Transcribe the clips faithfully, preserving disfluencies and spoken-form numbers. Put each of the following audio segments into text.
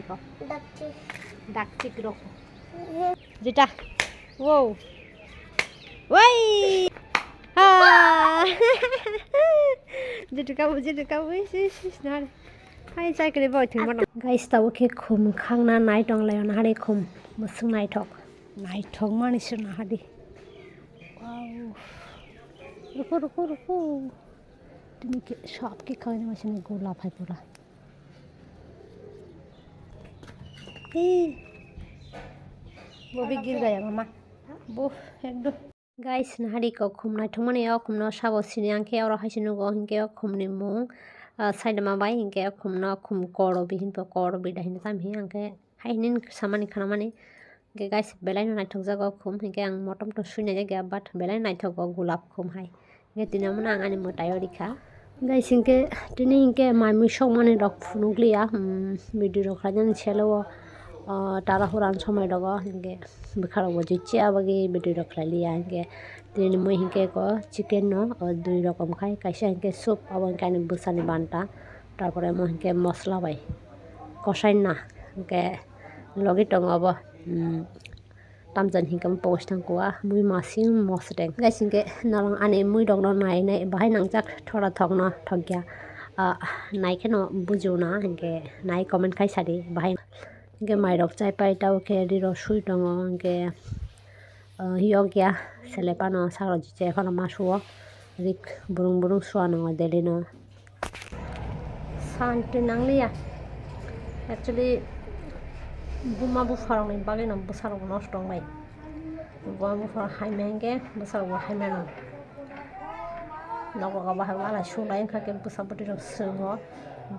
Dakchik. Dakchik rok. Jita. Wow. Woi. Ha. Jita kabu, jita kabu. Ish, ish, ish, nari. Hai, chai kiri boy thing mano. Guys, tabo khe khum khangna nai tong lai on hari khum. Musung naithok. Naithok mani se na hadi. Wow. Ruko, ruko, ruko. Tini khe sab khe khangni machine gula phai pura. Ee. Bo bhi gir gaya mama. Bo ekdom. Guys, nahari ko khum naithokmani o khumno sabo sini ang khe oro hai se nugo hinkhe o khumni mung, ah, saidama bai hinkhe o khumno khum korobi hinpo korobi da hinwi tam hi ang khe hai hini samani khanamani. Hinkhe guys, belai no naithokjago khum, hinkhe ang motom to sui naijak ya, but belai naithogo gulab khum hai. Hinkhe tini omono ang ani mwtai o rikha. Guys, hinkhe tini hinkhe mai mui sokmani rok phunukliya, hmm, video rok khlainani selo o, ah, tara hura ni somoi rogo, hinkhe bwkha rok bo jui chiya bagwi video rok khlailiya, hinkhe tini mui hinkhe ko chicken no, o, dui rokom khai, kaisa hinkhe soup, abo hinkhe ani bwsani banta, tarpore omo hinkhe mosla bai kosai na, hinkhe logi tongo obo, hmm, tamjani hinkhe omo pogos thang kua mui masing mosreng. Guys, hinkhe norong ani mui rok no nai nai bahai nangjak thora thok no thok ya. Ah, nai kheno bujiu na hinkhe nai comment khai sadi bahai. Hinkhe mai rok chai pai tabo khe ri rok sui tongo hinkhe, ah, yok ya sele pano sak rok je phano ma suo rik burung burung sua nango daily no. Santi nangliya. Actually, buma bupharokni bagwino bwsarok nosto wngbai. Buma bupharok haima hinkhe bwsarokbo haimano. Nogo bahai walai sulai wngkha khe bwsa bwtwirok swrwngo.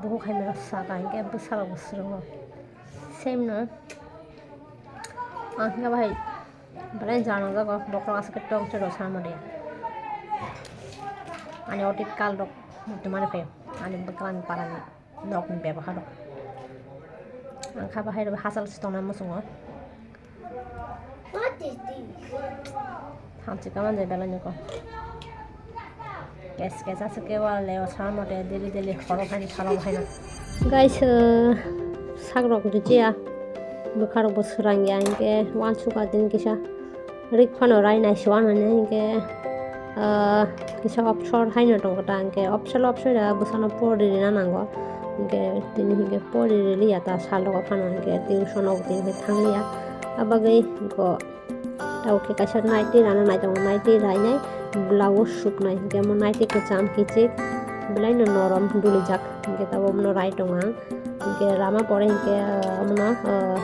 Buhuk haima saka hinkhe bwsarokbo swrwngo. Same no. Ang hinkhe bahai Belai jana jago, bokrok aswk khe tong se rw sama de. Ani oti kal rok muitu mani phaio, ani bwkha ni para ni nok ni beboha rok. Ang kha bahai rw hachal se tong nai muchungo. Hamsi kama je belai ni ko. Kes kes aswk khe wal leo sa mote daily daily khoro phaini salo phaina. Guys, uh, sak rok je chiya bwkha rok bo swrang ya hinkhe uansuk a din kisa rik phano rai nai se uanani hinkhe, uh, kisa opsor haino tongo ta hinkhe opsor opsor ya bwsano pori rina nango hinkhe tini hinkhe pori rili ya ta sal rok phano hinkhe tuition rok tini thang ya abagwi hinkhe. Tabo khe kaisa naiti rana nai tongo, naiti rainai blouse suknai hinkhe omo naiti kwcham kichik belai no norom dulijak hinkhe tabo omono rai tongo ang. Hinkhe rama pore hinkhe, ah, omono, ah,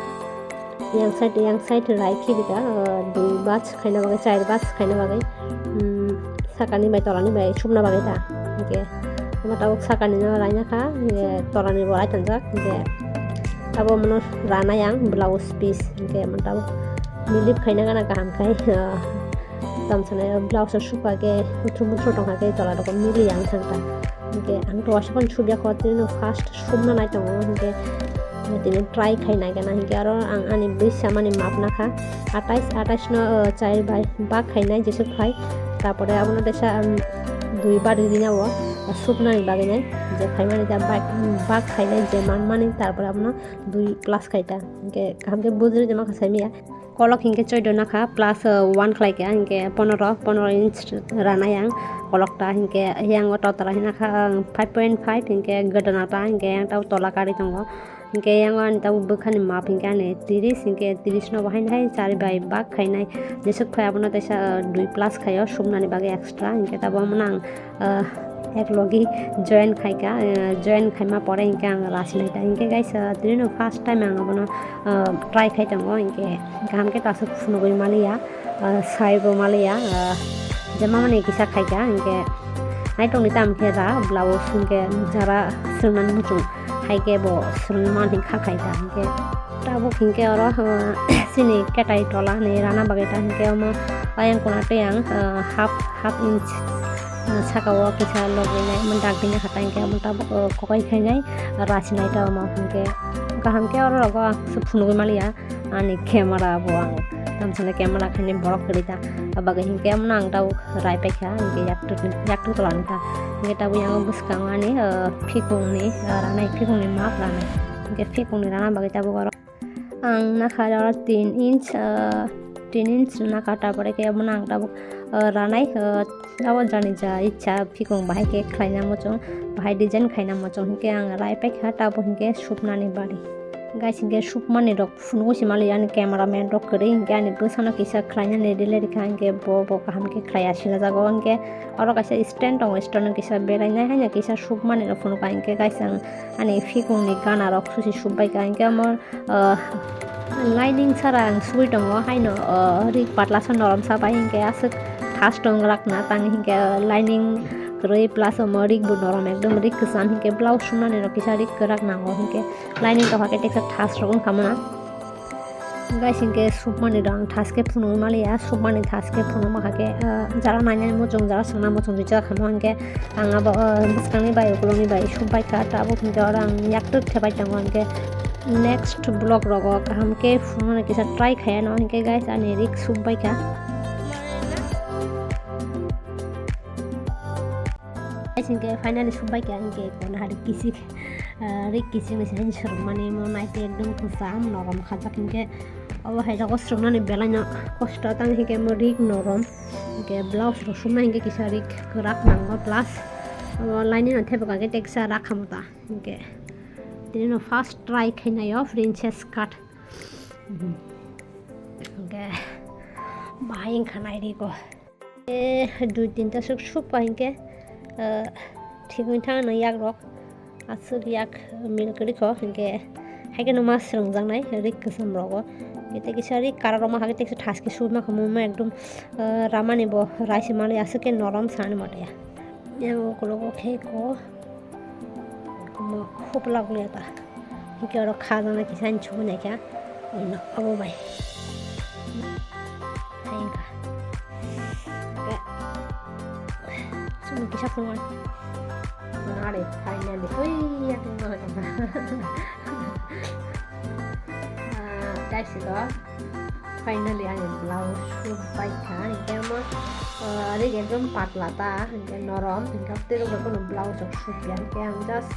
yang side yang side rai khibika, ah, dui bas khaina bagwi, char bas khaina bagwi, um, sakani bai tolani bai sumna bagwi ta hinkhe. Omo tabuk sakani no raina kha, hinkhe tolani bo rai tonjak, hinkhe abo omono rana yang blouse piece, hinkhe omo tabuk milip khaina gana kaham khai, ah, tamsana blouse o suka khe uthru muthru tongkha khe tola rok mili yang thangkha, hinkhe ang to wasaphan subya kho, tini no first sumna nai tongo, hinkhe tini try khai nai gana, hinkhe aro ang ani bwsa mani map nakha, atais, atais no, ah, char bai bak khainai jesuk phai. Tarpore abono teisa, um, dui bari rina o, ah, suknani bagwi nai je khaimani ta bak, bak khainai je manmani, tarpore abono dui plus khai ta. Hinkhe kaham khe bujri rwma kha saimaya. Kolok hinkhe choido nakha plus, uh, one khlai kha hinkhe ponoro, ponoro inch rana yang kolok ta hinkhe yang o totra hinakha, um, five point five hinkhe gwdana ta hinkhe yang ta tola kari tongo. Hinkhe yang ani tabuk bwkhani map hinkhe ani tiris, hinkhe tiris no bo haino hai chari bai bak khainai jesuk phai abono teisa, ah, dui plus khaio sumnani bagwi extra, hinkhe tabuk omono ang, ah, ek logi join khaikha, ah, join khaima pore hinkhe ang rasinai ta hinkhe guys, ah, tini no first time ang abono, ah, try khai tongo hinkhe kaham khe ta aswk phunugwi maliya. Ah, sai bo maliya, ah, je mamani kisa khaikha, hinkhe naitokni tam khe ra blouse hinkhe jara swrwngmani muchung hai khe bo swrwngmani kha khaikha, hinkhe tabuk hinkhe oro, ah, chini ketai tola hinwi rana bagwi ta hinkhe omo ayang kuna tei ang, ah, half, half inch, ah, saka o kisa logwinai omo dak dina kha ta hinkhe omo tabuk, ah, kokai khainai rasinai ta omo hinkhe kaham khe oro rogo aswk phunugwi maliya. Ani camera bo ang tamsani camera khaini borok kwrwi ta. Abagwi hinkhe omono ang tabuk rai paikha, hinkhe yaktuk, yaktuk tola nukha. Hinkhe tabuk yang bwskango ani, ah, phikungni, ah, ranai phikungni map ranai. Hingke phikungni rana bagwi tabuk oro ang nakha oro tin inch, ah, tin inch nakha, tarpore khe omo ang tabuk, ah, ranai, ah, abo jani ja icha phikung bahai khe khlaina muchung, bahai design khaina muchung hingke ang rai paikha tabuk hingke supnani bari. Guys, hingke supmani rok phunugwi se mali ani camera man rok kwrwi hingke ani bwsano kisa khlainani delay rikha hingke bo bo kaham khe khlai asina jago hingke oro kaisa stand tongo, stand o kisa berainai haino kisa supmani rok phunuka hingke guys ang ani phikungni gana rok susi supbaikha hingke omo, ah, lining sara ang sugui tongo haino, ah, rik patla sa norom sa bai hingke aswk thas tong rakna tang hingke lining kwrwi plus omo rik bo norom ekdom rik kwcham hingke blouse sumnani rok kisa rik kwrak nango hingke. Lining tongkha khe teksa thas rok wngkha mona. Guys, hingke supmani rok ang thas khe phunugwi maliya, supmani thas khe phunugma kha khe, ah, jara nainani muchung, jara swngna muchung rijak kha mo hingke ang abo, ah, bwskangni bai ukulukni bai supbaikha, tabuk hingke oro ang yaktwk thepai tongo hingke next vlog rogo kaham khe phunuknani kisa try khaiya no hingke guys ani rik supbaikha. Guys, hingke finally supbaikha hingke kono hari kisik. Ah, rik kiching ni sini swrwngmani mo naite ekdom kwcham norom khajak hingke obo hai jago swrwngnani belaino kosto tang hingke mo rik norom hingke blouse rok sumna hingke kisa rik kwrak nango plus obo lining no thepok khe teksa rakha mo ta hingke tini no first try khainayo princess cut hingke bahai wngkha nai riko. E, dui tinta suk supa hingke, eh, thik wngwi thang nang yak rok, aswk yak mil kwrwi kho hingke, haikhe no ma swrwngjaknai rik kwcham rogo, hingke tei kisa rik karar rok ma hakhe teksa thas khe sui ma kha mo ekdom, eh, ramani bo rai se manwi aswk khe norom sani mote ya. Yang ukologo khe ko. Omo huplok liya ta. Hingke oro kha jana kisa ani chubui naikha. Oino obo bai. Hai wngkha. Hingke chubui kisa phunukmani. Nare, finally. Ui, yakni no hakha. Ah, guys, ito. Finally, ani blouse subai kha, hingke omo, ah, rig ekdom patla ta, hingke norom, hingke tei rok bai kheno blouse rok sukya, hingke ang just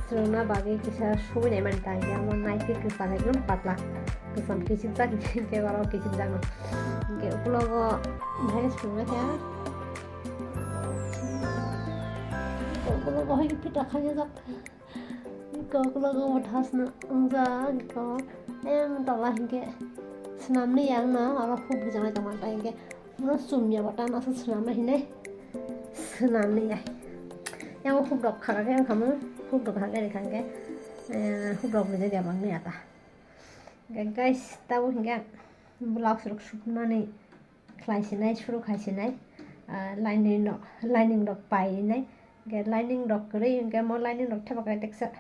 swrwngna bagwi kisa subui naimani ta, hingke omo naitwi kwcham ekdom patla, kwcham kichikjak, hingke oro kichikjak no, hingke ukulogo bahai swrwngna kha, ukulogo hai phita khaijak. Koklogo bo thasna wngjak, eko ayang tola hinkhe swnamli yang no oro huk bujanai tongma, tei hinkhe uno chumya bo tamo aswk swnamna hinwi swnamli ya. Yang huk rok khara khe wngkha mo, huk rok hakhe rikha hinkhe, eh, huk rok rijak ya bangni ata. Hinkhe guys, tabuk hinkhe blouse rok suknani khlai sinai, suru khai sinai, ah, lining rok, lining rok pai nai, hinkhe lining rok kwrwi hinkhe mo lining rok thepok khe teksa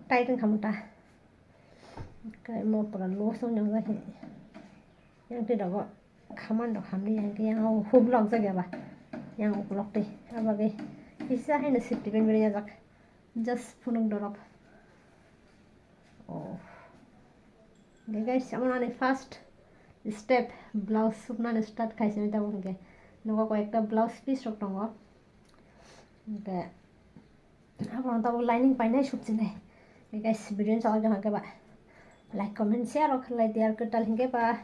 tight wngkha mo ta, hinkhe mo pura loose wng nang jak, yang twi rogo khamani rok hamli ya, hinkhe yang o huk lok jak ya ba, yang ukulok twi, aboni bagwi kisa haino safety pant bini ya jak. Just phunuk dorok. Oh. Hinkhe guys, amo ani first step, blouse suknani start khai sini tabuk hinkhe. Nogo koi ekta blouse piece rok tongo. Hinkhe abono tabuk lining painai suksinai. Hinkhe guys, video ni salo jahon khe ba. Like, comment, share rok khlai di, ar kwtal hinkhe ba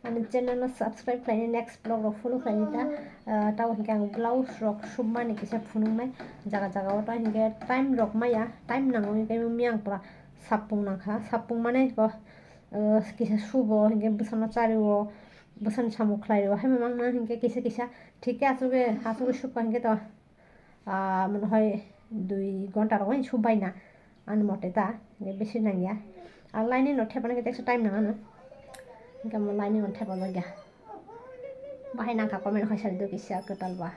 ani channel no subscribe khlai di, next vlog rok follow khlai di ta. Ah, tamo hinkhe ang blouse rok sukmani kisa phunuknai jaga jaga o, tamo hinkhe time rok maya, time nango hinkhe miyang pura sapung nangkha, sapung mane ko, ah, kisa subo hinkhe bwsano chario, bwsani samung khlaio, haima mangna hinkhe kisa kisa thik khe asugwi asugwi sukha hinkhe to. Ah, mone hoi dui ghonta rok wngsubaina ani mote ta, bisi nangya. Ar lining rok thepana khe teksa time nangano, hinkhe omo lining rok thepajak ya. Bahai nangkha comment khai sadi do kisa kwtal ba.